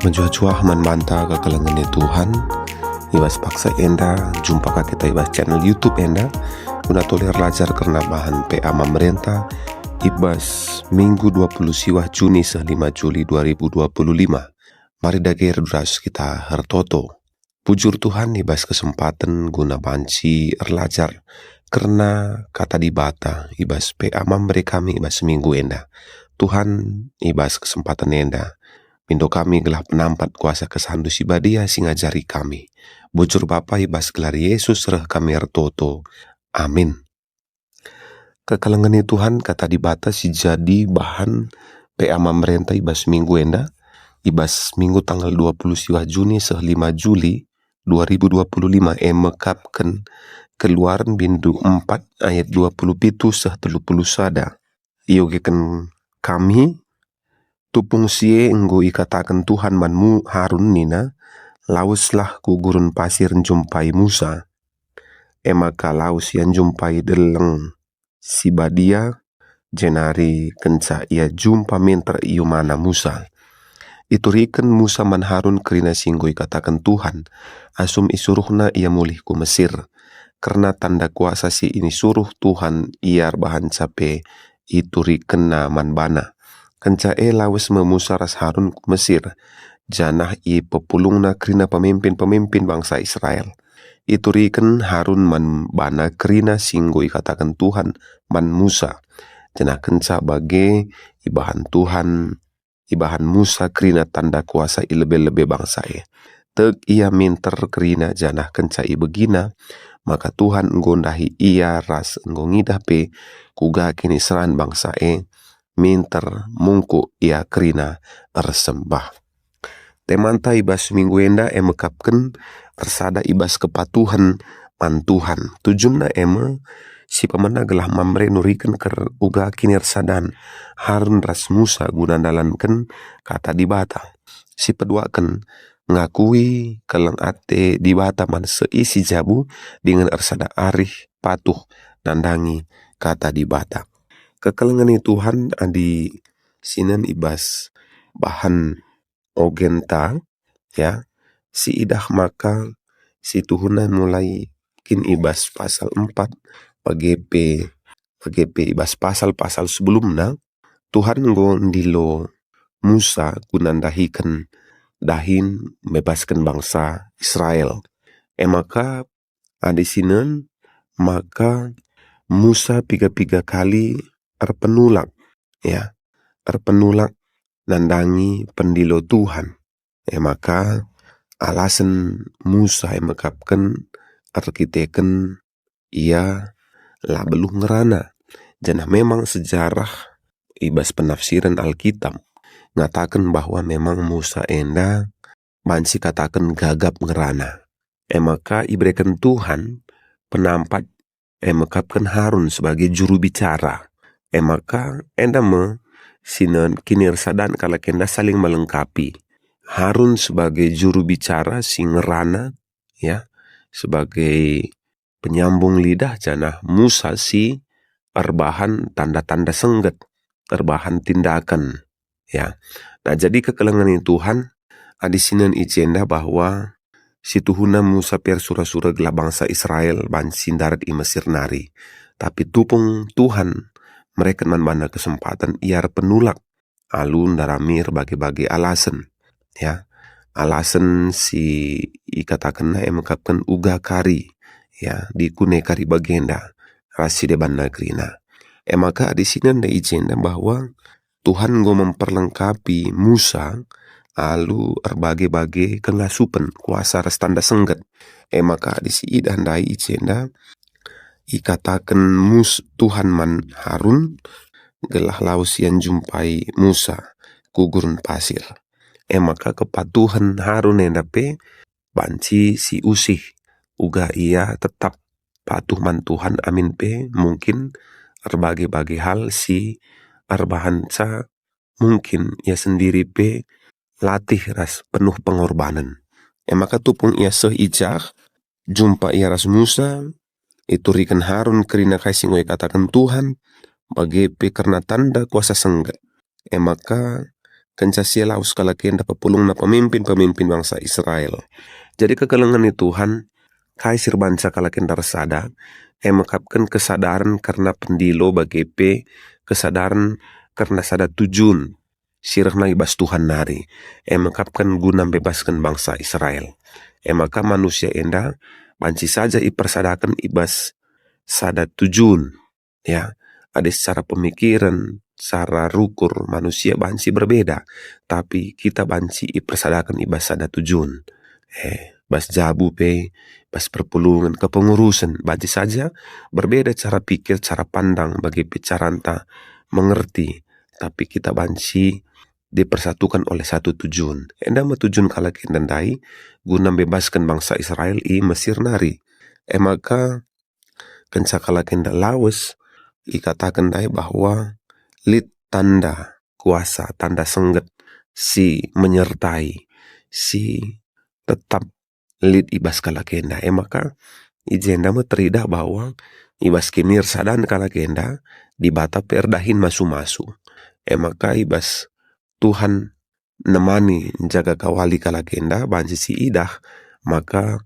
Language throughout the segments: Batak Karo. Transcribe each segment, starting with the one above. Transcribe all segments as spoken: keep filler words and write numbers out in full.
Juah-juah man banta kekelengen Tuhan. I bas paksa enda, jumpa ka kita i bas channel YouTube enda, guna tole erlajar kerna bahan P A Mamberenta i bas Minggu dua puluh siwah Juni seh lima Juli dua ribu dua puluh lima. Mari dage ras kita ertoto. Bujur Tuhan, i bas kesempaten guna banci erlajar kerna Kata Dibata i bas P A Mambere kami i bas minggu enda. Tuhan, i bas kesempaten enda, mindo kami gelah penampat kuasa kesandu si badia si ngajari kami. Bujur Bapa, i bas gelar Yesus reh kami ertoto. Amin. Kekelengen Tuhan, Kata Dibata si jadi bahan P A Mamberenta i bas minggu enda, i bas minggu tanggal dua puluh siwah Juni seh lima Juli dua ribu dua puluh lima, e mekapken Keluaren bindu empat ayat dua puluh pitu seh telu puluh sada. Iogeken kami, tupung si e enggo ikataken Tuhan man mu Harun nina, "Laweslah ku gurun pasir njumpai Musa." E maka lawes ia njumpai deleng si badia, jenari kenca ia jumpa minter iumana Musa. Ituriken Musa man Harun kerina si enggo ikataken Tuhan, asum isuruhna ia mulih ku Mesir. Kerna tanda kuasa si inisuruh Tuhan ia erbahanca pe iturikenna man bana. Kenca e lawes me Musa ras Harun ku Mesir, janah ipepulungna kerina pemimpin-pemimpin bangsa Israel. Ituriken Harun man bana kerina si enggo ikataken Tuhan man Musa, janah kenca bage ibahan Tuhan, ibahan Musa kerina tanda kuasa i lebe-lebe bangsa e. Tek ia minter kerina, janah kenca ibegina maka Tuhan enggo ndahi ia ras enggo ngidah pe kuga kiniseran bangsa e, minter mungkuk ia kerina ersembah. Temanta i bas minggu enda e mekapken ersada i bas kepatuhen man Tuhan. Tujunna e me si pemena gelah Mamre nuriken ker-, uga kinirsadan Harun ras Musa guna ndalanken Kata Dibata. Si peduaken, ngakui keleng ate Dibata man seisi jabu dingen ersada arih patuh nandangi Kata Dibata. Kekelengen Tuhan, adi sinen i bas bahan ogenta, ya, siidah maka situhuna mulai kin i bas pasal empat, bage pe, bage pe i bas pasal-pasal sebelumna, Tuhan enggo ndilo Musa guna ndahiken dahin mebasken bangsa Israel. E maka adi sinen, maka Musa piga-piga kali erpenulak, ya, erpenulak nandangi pendilo Tuhan. E maka alasen Musa e mekapken erkiteken ia la beluh ngerana. Janah memang sejarah i bas penafsiren Alkitab ngataken bahwa memang Musa enda banci kataken gagap ngerana. E maka ibereken Tuhan penampat e mekapken Harun sebagai juru bicara. E maka enda me sinen kinirsadan kalak enda saling melengkapi. Harun sebagai juru bicara si ngerana, ya, sebagai penyambung lidah, janah Musa si erbahan tanda-tanda sengget, erbahan tindaken, ya. Nah, jadi kekelengen Tuhan, adi sinen i jenda bahwa situhuna Musa pe ersura-sura gelah bangsa Israel banci ndarat i Mesir nari. Tapi tupung Tuhan mereken man bana kesempaten, ia erpenulak alu ndarami erbage-bage alasen. Ya, alasen si ikatakenna e mekapken uga kari, ya, dikune kari bagenda ras si debanna kerina. E maka adi sinen ndai i jenda bahwa Tuhan enggo memperlengkapi Musa alu erbage-bage kengasupen, kuasa ras tanda sengget. E maka adi siidah ndai i jenda, ikataken Mus-, Tuhan man Harun, gelah lawes ia njumpai Musa ku gurun pasir. E maka kepatuhen Harun enda pe banci si usih, uga ia tetap patuh man Tuhan amin pe mungkin erbage-bage hal si erbahanca mungkin ia sendiri pe latih ras penuh pengorbanen. E maka tupung ia seh i jah, jumpa ia ras Musa, ituriken Harun kerina kai si enggo ikataken Tuhan, bage pe kerna tanda kuasa sengget. E maka kenca si lawes kalak enda pepulungna pemimpin-pemimpin bangsa Israel. Jadi kekelengen ni Tuhan, kai si erbanca kalak enda ersada, e mekapken kesadaren kerna pendilo bage pe kesadaren kerna sada tujun si rehna i bas Tuhan nari, e mekapken guna mbebasken bangsa Israel. E maka manusia enda banci saja ipersadaken i bas sada tujun, ya. Adi secara pemikiren, secara rukur manusia banci berbeda, tapi kita banci ipersadaken i bas sada tujun. Eh, bas jabu pe, bas perpulungen, kepengurusen, banci saja berbeda cara pikir, cara pandang, bage pe caranta mengerti, tapi kita banci dipersatukan oleh satu tujun. Enda me tujun kalak enda ndai guna mbebasken bangsa Israel i Mesir nari. E maka kenca kalak enda lawes, ikataken ndai bahwa lit tanda kuasa, tanda sengget si menyertai, si tetap lit i bas kalak enda. E maka, i jenda me teridah bahwa i bas kinirsadan kalak enda, Dibata pe erdahin masu-masu. E maka i bas Tuhan nemani njaga kawali kalak enda banci siidah, maka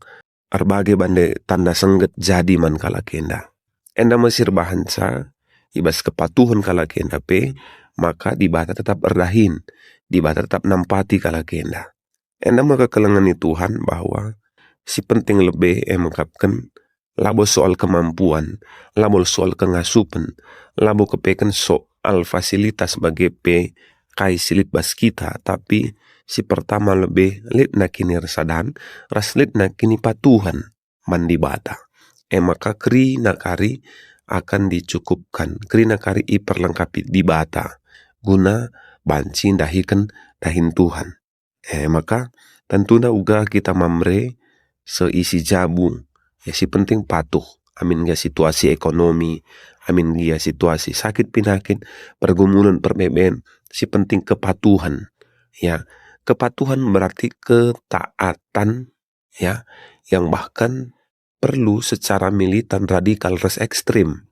erbage bande tanda sengget jadi man kalak enda. Enda me si erbahanca i bas kepatuhen kalak enda pe, maka Dibata tetap erdahin, Dibata tetap nampati kalak enda. Enda me kekelengen ni Tuhan bahwa si penting lebe e mekapken labo soal kemampuan, labo soal kengasupen, labo kepeken soal fasilitas bage pe kai si lit bas kita, tapi si pertama lebe litna kinirsadan ras litna kinipatuhen man Dibata. E maka kerina kari akan dicukupkan, kerina kari iperlengkapi Dibata guna banci ndahiken dahin Tuhan. E maka tentuna uga kita Mamre seisi jabu. Ya, si penting patuh. Amin gia situasi ekonomi, amin gia situasi sakit pinakit, pergumulan perbeben, si penting kepatuhan. Ya, kepatuhan berarti ketaatan, ya, yang bahkan perlu secara militan radikal ras ekstrim.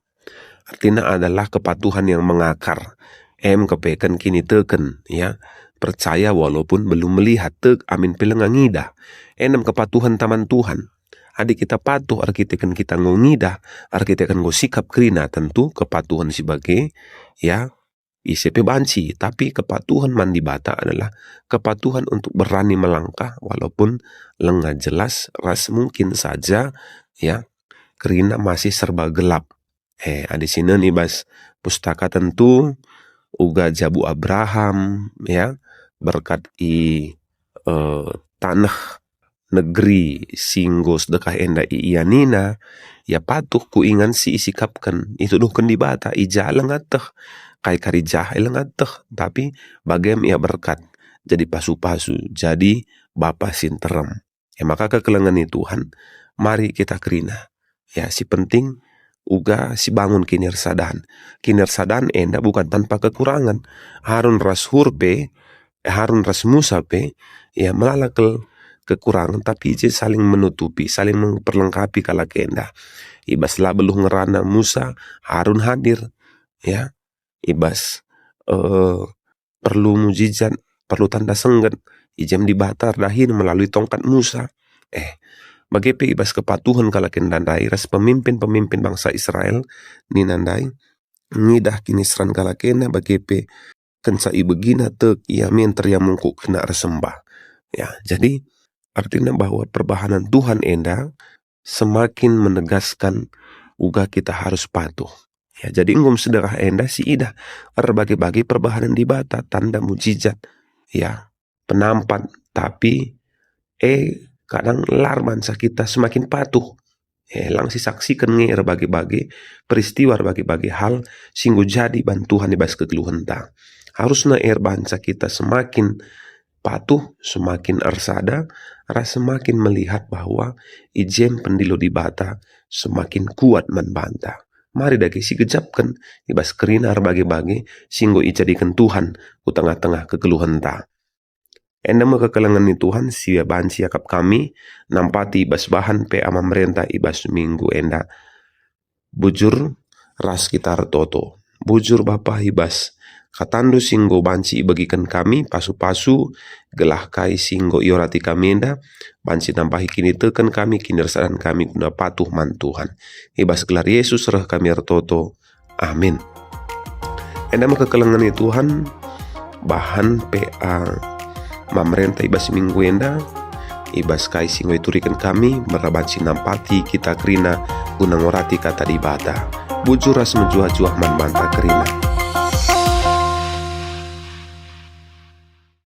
Artina adalah kepatuhan yang mengakar. Em kepeken kiniteken, ya, percaya walaupun belum melihat, tek amin pe langa ngidah. Enem kepatuhan taman Tuhan. Adi kita patuh erkiteken kita enggo ngidah, erkiteken enggo sikap kerina, tentu kepatuhan si bage, ya, ise pe banci. Tapi kepatuhan man Dibata adalah kepatuhan untuk berani melangkah walaupun langa jelas ras mungkin saja, ya, kerina masih serba gelap. Eh, adi sinen i bas pustaka tentu uga jabu Abraham, ya, berkat i, eh, taneh negeri si enggo sedekah enda iianina, ia patuh ku ingan si isikapken, ituduhken Dibata, i ja langa teh, kai kari jahe langa teh, tapi bagem ia berkat, jadi pasu-pasu, jadi bapa si nterem. E maka kekelengen ni Tuhan, mari kita kerina. Ya, si penting uga si bangun kinirsadan. Kinirsadan enda bukan tanpa kekurangan. Harun ras Hur pe, Harun ras Musa pe, ya, melala kal kekurangan, tapi je saling menutupi, saling memperlengkapi kalak enda. I bas la beluh ngerana Musa, Harun hadir, ya. I bas, eh, perlu mujizat, perlu tanda sengget, i jem Dibata erdahin melalui tongkat Musa. Eh, bage pe i bas kepatuhen kalak enda ndai ras pemimpin-pemimpin bangsa Israel nina ndai, ngidah kiniseran kalak enda bage pe kenca ibegina tek ia minter ia mungkuk kena ersembah. Ya, jadi artina bahwa perbahanen Tuhan enda semakin menegaskan uga kita harus patuh. Ya, jadi enggo me sedekah enda si idah erbage-bage perbahanen Dibata, tanda mujizat, ya, penampat, tapi, eh, kadang lar bansa kita semakin patuh. Eh, lang sisaksiken nge erbage-bage peristiwa, erbage-bage hal si enggo jadi ban Tuhan i bas kegeluhenta. Harusna erbansa kita semakin patuh, semakin ersada, ras semakin melihat bahwa i jem pendilo Dibata semakin kuat man banta. Mari dage sigejapken i bas kerina erbage-bage si enggo ijadiken Tuhan ku tengah-tengah kegeluhenta. Enda me kekelengen ni Tuhan si banci iakap kami nampati i bas bahan P A Mamrenta i bas minggu enda. Bujur ras kita ertoto. Bujur Bapa i bas KataNdu si enggo banci ibagiken kami pasu-pasu, gelah kai si enggo iorati kami enda banci nambahi kiniteken kami, kinirasadan kami guna patuh man Tuhan. I bas gelar Yesus reh kami ertoto. Amin. Enda me kekelengen Tuhan, bahan P A Mamrenta i bas minggu enda, i bas kai si enggo ituriken kami, meraban si nampati kita kerina guna ngorati Kata Dibata. Bujur ras mejuah-juah man banta kerina.